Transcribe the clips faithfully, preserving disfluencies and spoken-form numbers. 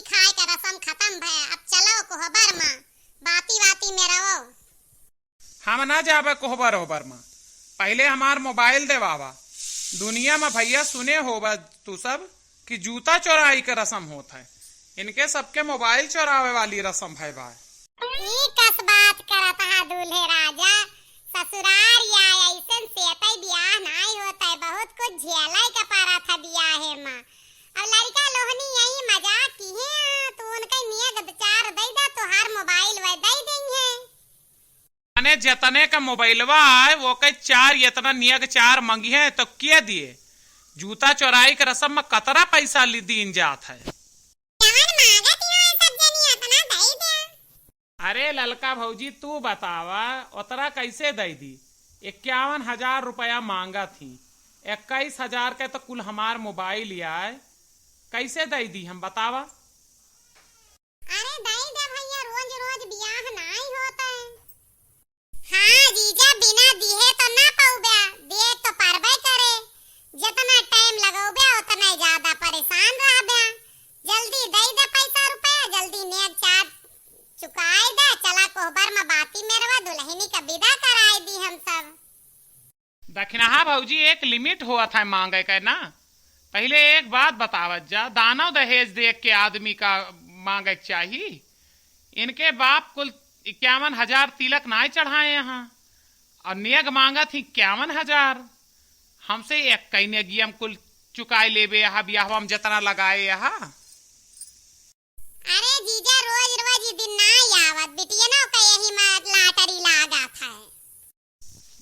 खाए का रसम खतम भय, अब चलो कोहबर मा, बाती बाती में रहो। हम ना जाबे कोहबर ओहबर मा, पहिले हमार मोबाइल देवावा। दुनिया मा भइया सुने होबा तू सब कि जूता चोराई के रसम होत है, इनके सबके मोबाइल चोरावे वाली रसम भय बा। ई कस बात करत हा दूल्हे राजा, ससुरार या अइसन सेतई बियाह नाई होत है, बहुत कुछ झेलई के परत है बियाहे मा। अब लड़का लोहनी यही मजाक किहे, तू उनके नियग चार दई दा, तोहार मोबाइल वह दई देइहे। माने जतने का मोबाइलवा आए, वो के चार, इतना नियग चार मंगिहे तो के दिए? जूता चोराई के रसम मा कतरा पैसा ली दीन जात है। जवन मांगत ही होए सब जनी अपना दई दे। अरे ललका भौजी, तू बतावा, ओतरा कैसे दई दी? इक्यावन हजार रुपया मांगत ही, इक्कीस हजार के तो कुल हमार मोबाइल आए, कैसे दई दी हम, बतावा? अरे दई दे भइया, रोज रोज बियाह नाई होत है। हाँ जीजा, बिना दिहे तो ना पउबे, दे तो परबे करे। जितना टाइम लगउबे, उतना ज्यादा परेशान रहबे। जल्दी दई दे पैसा रुपया, जल्दी नेग चार चुकाई दे, चला कोहबर मा बाती मेरवा दुलहिनी का बिदा कराई दी हम सब। दखिनहा भौजी, एक लिमिट होत है मांगे के ना। पहिले एक बात बतावत जा, दानव दहेज देख के आदमी का मांगे के चाही। इनके बाप कुल इक्यावन हजार तिलक नाय चढ़ाए यहाँ, और नेग मांगत ही इक्यावन हजार। हमसे एक कई नेगियम कुल चुकाए लेबे यहाँ, बियाहवा में जतना लगाए यहाँ। अरे जीजा, रोज रोज ई दिन नाय आवत, बिटियनो का यही मा लाटरी लागत है।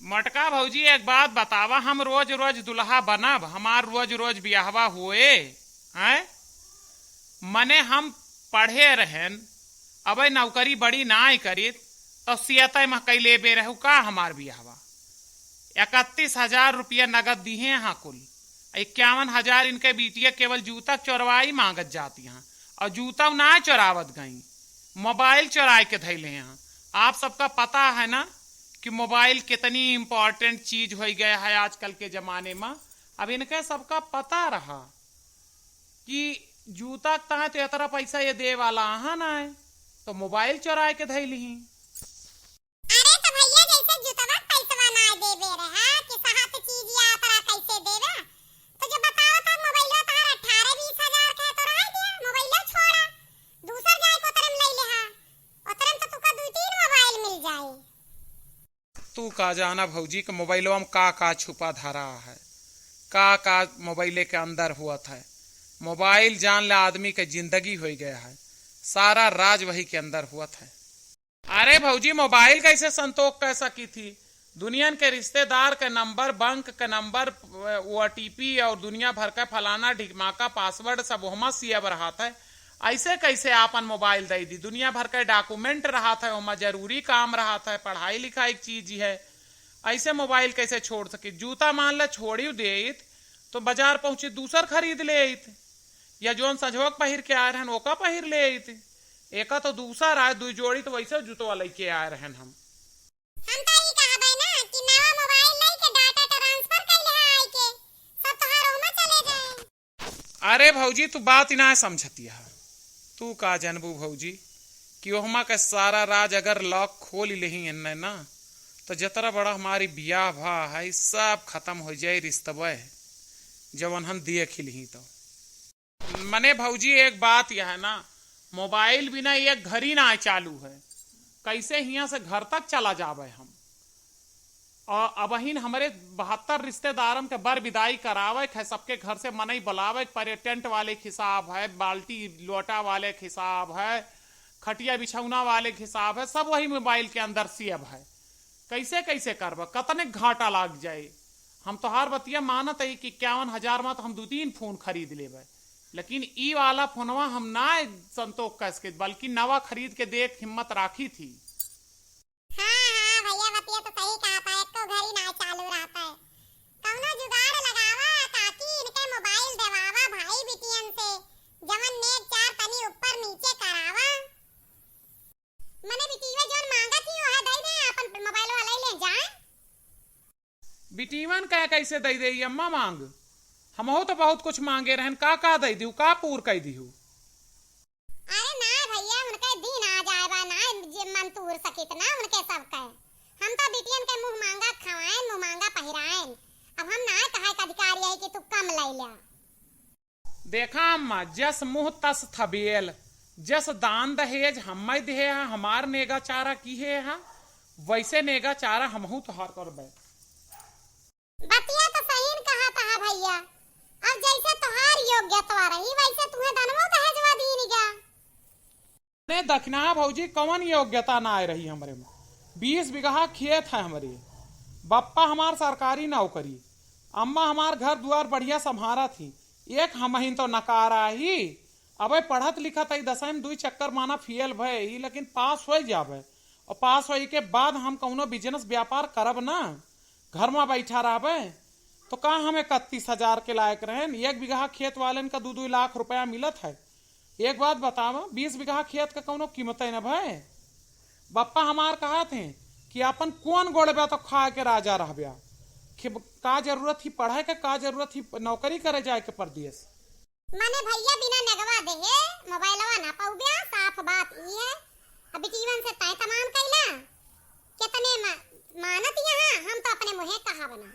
मोटका भौजी, एक बात बतावा, हम रोज रोज दुल्हा बनब, हमार रोज रोज बियाहवा होए, हैं? मने हम पढ़े रहेन, अबे नौकरी बड़ी नाय करीत, तो सियतै मा कई लेबे रहू का हमार बियाहवा? इकतीस हजार रुपया नगद दिहे हाँ कुल, इक्यावन हजार इनके बिटिया केवल जूता चोरवाई मांगत जाती हाँ, और जूता ना चोरावत गई, मोबाइल चोराए के धैले हाँ। आप सबका पता है ना कि मोबाइल कितनी important चीज होइ गया है आजकल के जमाने मा। अब इनके सबका पता रहा कि जूता के ताहे तो इतना पैसा ये दे वाला आहा ना है, तो मोबाइल चोराए के धैली ही। अरे तो भैया, जैसे जुतवा के पैसवा ना देबे रहा कि साहब चीज या ओकरा कैसे देबे, तो जो बतावा था मोबाइलवा तोहार अठारह बीस हजार के है तो रह दिया, मोबाइलवा छोड़ा, दूसर जाए के ओतरे में ले ले हा, ओतरे में तो तुका दू तीन मोबाइल मिल जाए। तू का जाना भौजी के मोबाइलवा में का का छुपा धरा है, का का मोबाइले के अंदर हुआ था। मोबाइल जान ले आदमी के जिंदगी हो गया है, सारा राज वही के अंदर हुआ था। अरे भौजी, मोबाइल कैसे संतोख कह सकी थी? दुनियन के रिश्तेदार के नंबर, बैंक के नंबर, ओटीपी और दुनिया भर का फलाना ढिकमाका पासवर्ड सब ओहमा सेव रहत है। ऐसे कैसे आपन मोबाइल दे दी? दुनिया भर के डॉक्यूमेंट रहत है, ओहमा जरूरी काम रहत है, पढ़ाई लिखाई की चीज है, ऐसे मोबाइल कैसे छोड़ सकी? जूता मान ला छोड़ियो देत तो बाजार पहुँची दूसर खरीद ले अइत, या जौन सजवक पहिर के आए रहन ओका पहिर ले अइत। एका तो दूसर आए, दुई जोड़ी तो वैसे जुतवा लइके आए रहन हम। हम तो ई कहबे ना कि नवा मोबाइल लइके डाटा ट्रांसफर कइले हा आई के, सब तोहार ओहमा चले जाए। अरे भौजी, तू बात ही ना समझती है। तू का जानबू भौजी कि ओहमा के सारा राज अगर लॉक खोल लेही इन्ने ना, तो जतरा बड़ा हमारी बियाह भा है, सब खत्म हो जाए रिश्तबे, जवन हम देख ही लिही तो। मने भौजी, एक बात यह है ना, मोबाइल बिना एक घड़ी ना चालू है, कैसे हियाँ से घर तक चला जाबे हम? और अबहिन हमरे बहत्तर रिश्तेदारन के बर विदाई करावे के है, सबके घर से मनई बुलावे के परे, टेंट वाले के हिसाब है, बाल्टी लोटा वाले के हिसाब है, खटिया बिछौना वाले के हिसाब है, सब वही मोबाइल के अंदर सेव है। कैसे कैसे करबा, कतने घाटा लाग जाए। हम तोहार बतिया मानत ही कि इक्यावन हजार में तो हम दू तीन फोन खरीद लेबे, लेकिन ई वाला फोनवा हम ना संतोख कस के, बल्कि नवा खरीद के देख हिम्मत राखी थी। हाँ, हाँ, भैया बतिया तो सही कहा था, एको घड़ी ना चालू रहता है। कौनो जुगाड़ लगावा, काकी इनके मोबाइल देवावा भाई बिटियन से, जवन नेग चार तनी ऊपर नीचे करावा। मने बिटिया जौन मांगत ही, ओहे दई दे, आपन मोबाइलवा लई ले जाए। बिटिवन का कैसे दई दे अम्मा मांग? हमहू तो बहुत कुछ मांगे रहन, का का दई दिहू, का पूर कई दिहू? पूर सकित ना उनके सबके। हम तो बिटियन के मुँह मांगा खवाएन, मुँह मांगा पहिराएन। अब हम ना कहे के अधिकारी है कि तू कम लइ ल्या। देखा अम्मा, जस मुँह तस थबेल, जस दान दहेज हम्मै दिहे हा, हमार नेगा चारा किहे हा, वैसे नेगा चारा हमहू तोहार करबे। बतिया तो सही न कहा तहा भैया, अब जैसे तोहार योग्यता रही वैसे तुहे दनवो दहेजवा दीन गा। ने दखिनहा भौजी कवन योग्यता नाय रही हमरे में। बीस बिगहा खेत है हमरे, बप्पा हमार सरकारी नौकरी, अम्मा हमार घर दुआर बढ़िया सम्हारत ही, एक हमहिन तो नकारा ही। अबे पढ़त लिखत ही, दसवीं में दुई चक्कर माना फेल भए ही, लेकिन पास होइ जाबे। और पास होई के बाद हम कौनो business व्यापार करब ना, घर में बैठा रहबे, तो का हम इकतीस हजार के लायक रहेन? एक बिगहा खेत वालेन का दू दू लाख रुपया मिलत है। एक बात बतावा, बीस बिगहा खेत का कौनो कीमते न भए। बप्पा हमार कहत हैं कि अपन कौन गोड़बे तो खाए के राजा रहब्या। कि का जरूरत ही पढ़े के, का जरूरत ही नौकरी करे जाए के परदेस। मने भैया बिना नेगवा देहे मोबाइलवा ना पउब्या, साफ बात ई है। अब बिटियन से तय तमाम कैला, कितने मा-, मानत यहाँ, हम तो अपने मुँहे कहा बना।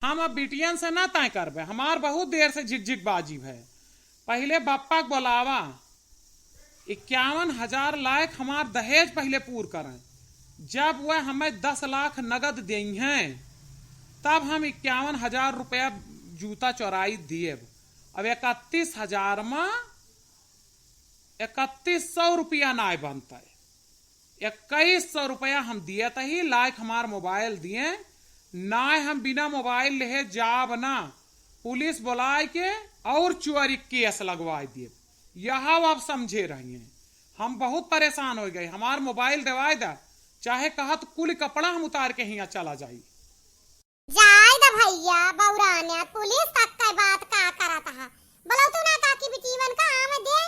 हम अब बिटियन से ना तय करबे, हमार बहुत देर से झिकझिक बाजी है। पहिले बप्पा के बोलावा, इक्यावन हजार लायक हमार दहेज पहिले पूर करें, जब वह हमें दस लाख नगद देइहैं, तब हम इक्यावन हजार रुपया जूता चोराई दिएब। अब इकतीस हजार में इकतीस सौ रुपया नाय बनतै, इक्कीस सौ रुपया हम दियत ही, लायक हमार मोबाइल दिए, नाय हम बिना मोबाइल लेहे जाब ना, पुलिस बुलाए के और चोरी केस लगवाए दिए। यह आप समझे रहिए, हम बहुत परेशान होइ गए, हमार मोबाइल देवाए दा, चाहे कहत कुल कपड़ा हम उतार के हियाँ चला जाई। जाए द भैया, बौरान्या, पुलिस तक के बात का करत हा? बोलौतू ना काकी बिटियन का आवे दे।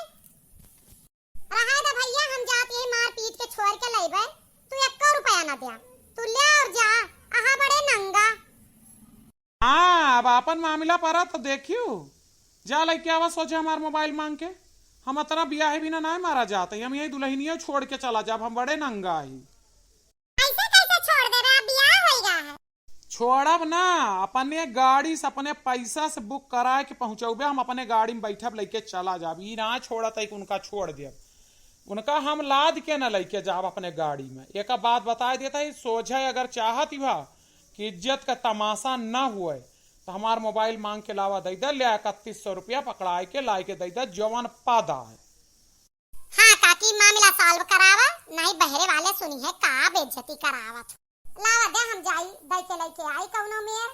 रहा द भैया, हम जात यही मार पीट के छोड़ के लइबे, तू एक्को रुपया ना द्या, तू ले और जा, अहा बड़े नंगा। हाँ, अब आपन मामला परा तो देखियो, जा लइके आवा सोझे हमार मोबाइल मांग के। हम अतना बियाहे बिना नाय मारा जात, हम यही दुल्हनिया छोड़ के चला जाब, हम बड़े नंगा ही। ऐसे कैसे छोड़ देबे? अब बियाह होई गा है। छोड़ब ना, अपने गाड़ी से, अपने पैसा से बुक कराए के पहुँचौबे, हम अपने गाड़ी में बैठब, लइके चला जाब। ई ना छोड़त है कि उनका छोड़ देब, उनका हम लाद के ना लइके जाब अपने गाड़ी में। एक बात बताए देता है, सोझे अगर चाहत ही बा कि इज्जत का तमाशा ना हुए, तो हमार मोबाइल मांग के लावा, दइ दा, ले इकतीस सौ रुपया पकड़ाए के लाए के दइ दा, जवन पादा है। हाँ काकी, मामला solve करावा, नहीं बहरे वाले सुनी है का बेइज्जती करावत। लावा दे, हम जाई, दइ के लइके आई कौनो मेर।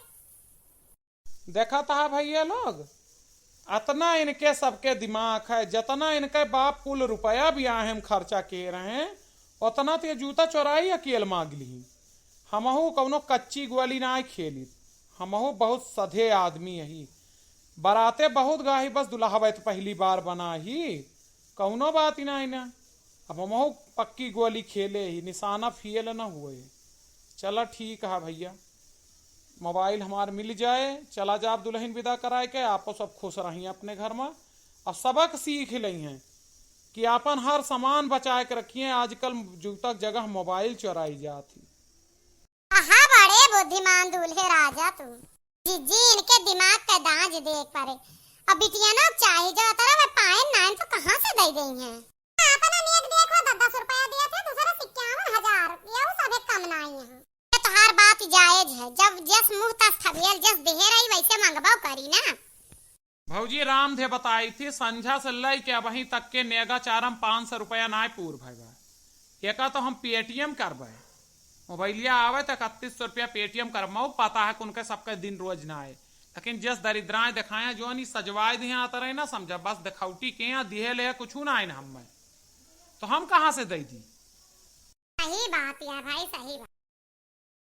देखत हा भैया लोग, अतना इनके सबके दिमाग है, जतना इनके बाप कुल रुपया बियाहे में खर्चा किहे रहे, ओतना तो ये जूता चोराई अकेल मांग लिही। हमहू कौनो कच्ची गोली नाय खेलित, हमहू बहुत सधे आदमी अही। बराते बहुत गाही, बस दुल्हवे तो पहली बार बना ही, कौनो बात ही नाय ना। अब हमहू पक्की गोली खेले ही, निशाना फेल न हुए। चला ठीक है भैया, मोबाइल हमार मिल जाए, चला जाब दुल्हन विदा कराए के, आपो सब खुश रही अपने घर में। और सबक सीख लइहैं कि आपन हर सामान बचाए के रखिए। आजकल जूता के जगह मोबाइल चोराई जात ही। आहा, बड़े बुद्धिमान दूल्हे राजा तू। जिज्जी, इनके दिमाग के दांज देख परे। अब बिटिया ना चाही जो अतरा में पाए नाइन तो कहाँ से दे देइहैं? अपना नेग देखो, दस दस रुपया दिया थे, दूसरा इक्यावन हजार, यहू सभे कम नाई है। ये तोहार बात जायज है, जब जस मुँह तस थबेल, जस देहे रही वैसे मंगबो करी ना। भौजी रामधे बताई थी, संझा से लइके अबहीं तक के नेगा चारम पाँच सौ रुपया नाय पूर भय बा। एका तो हम Paytm करबे, मोबाइलिया आवे तो इकतीस सौ रुपया Paytm करब। मऊ पता है कि उनके सबके दिन रोज ना आए, लेकिन जस दरिद्राएं दिखाया जो नहीं सजवाए दिहे आता रहे ना समझा, बस दिखौटी के यहाँ दिहे ले कुछ ना आए ना हमें, तो हम कहाँ से दे दी? सही बात या भाई, सही बात।